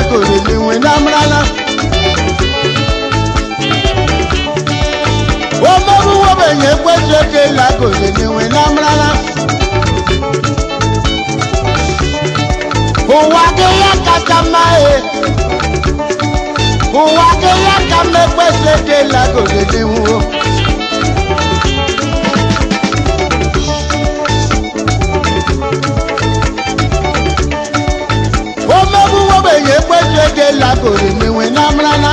kòrè níwé námúrálá. Omegbu ogbenye ekwesị ejela kòrè níwé námúrálá. Ụwa gị ya kacha mma e. Ụwa gị ya ka mma ekwesị ejela kòrè níwó. Omegbu ogbenye ekwesị ejela kòrè níwé námúrálá.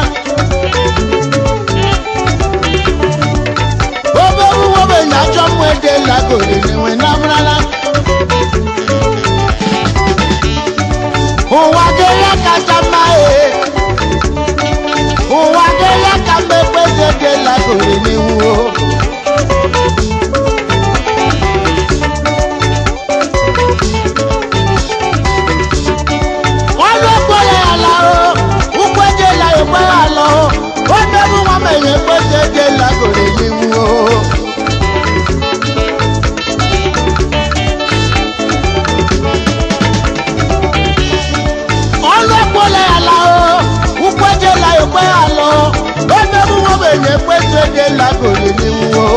Omegbu ogbenye ajọ mmụọ ejela kòrè níwé námúrálá. Ụwa gị ya kacha mma e. Ụwa gị ya ka mma ekwesị ejela kòrè níwó. Ọlụ ekweghị ala o, ụkwụ ejela ekweghị ala o, omegbu nwa mere ekwesị ejela kòrè n'iwu o. Ọlụ ekweghị ala o, ụkwụ ejela ekweghị ala o, omegbu nwa mere ekwesị ejela kòrè n'iwu o.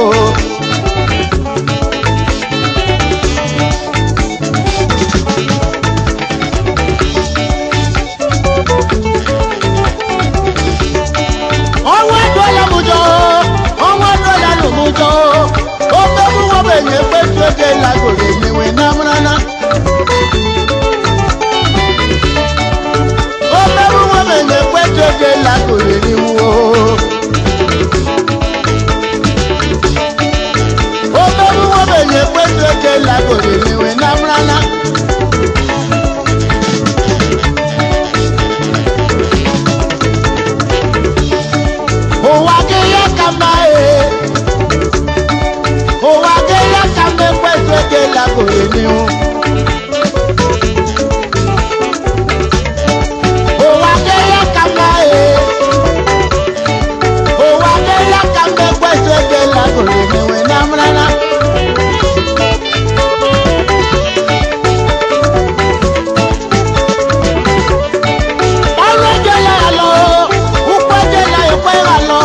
Ọnwa eduola m ụjọ, ọnwa eduola nụ m ụjọ, omegbu nwa ogbenye ekwesị ejela kòrè n'iwe námúrálá. Omegbu nwa ogbenye ekwesị ejela kòrè n'iwu o. Omegbu nwa ogbenye ekwesị ejela kòrè n'iwe námúrálá. Ụwa gị ya ka mma e. Ụwa gị ya ka mma ekwesị ejela kòrè n'ihu. Ụwa gị ya ka mma e. Ụwa gị ya ka mma ekwesị ejela kòrè n'ihu námúrálá. Ọlụ ejela ya lọ, ụkwụ ejela ekwe ya lọ,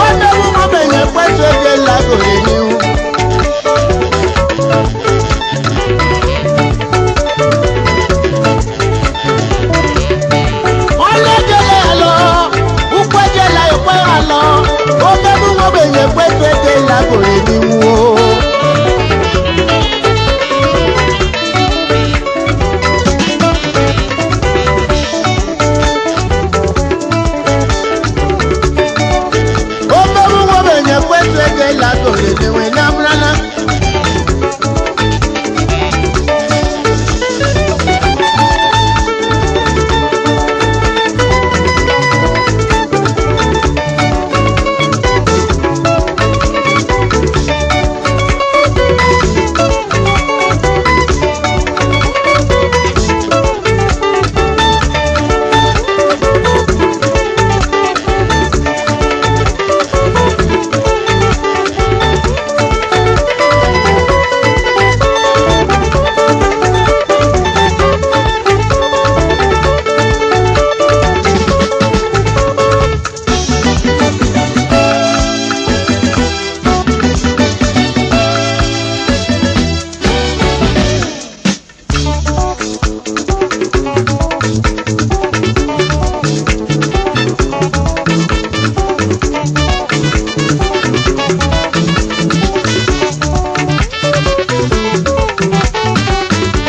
omegbu nwa ogbenye ekwesị ejela kòrè n'ihu. Ọlụ ejela ya lọ, ụkwụ ejela ekwe ya lọ, omegbu nwa ogbenye ekwesị ejela kòrè n'ihu o. Omegbu nwa ogbenye ekwesị ejela kòrè n'ihu námúrálá.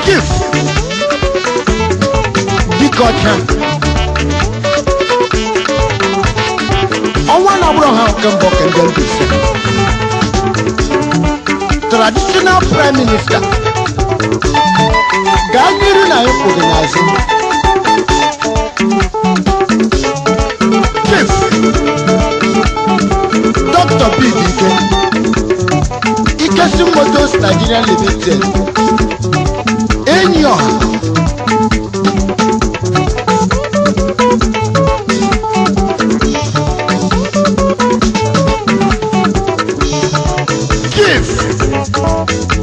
Chief Dike ọcha ọnwa na-agbụrụ ha nke mbụ ka ndị Mbaise traditional prime minister gaa n'iru na ịkwụ gị n'azụ. Chief Dr. P. Dike, Ikesi Motors Nigeria Limited, enyi ọha. Chief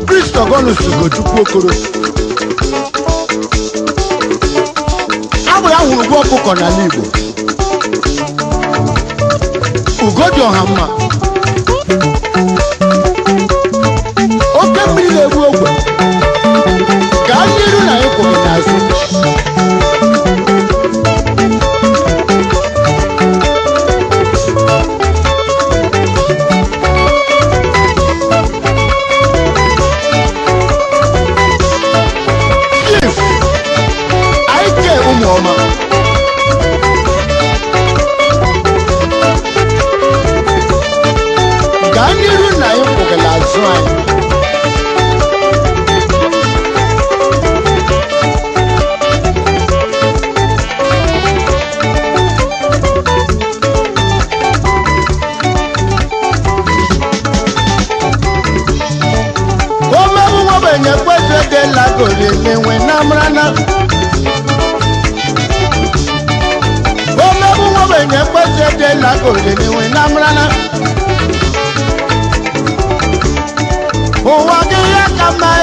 Christogonus Ugochukwu Okoro, abụ ya hụrụ. Ndagwurugwu ọkụkọ n'ala Igbo. Ugo dị ọha mma, oke mmiri na-egbu ogwe. Gaa n'iru na ịkwụ gị n'azụ. Chief Ike Ụmụọma, gaa n'iru na ịkwụ gị n'azụ anyị. Omegbu nwabenye kwetu edela gori n'enwe na mrana. Omegbu nwabenye kwetu edela gori n'enwe na mrana. Ụwa gị ya ka mma.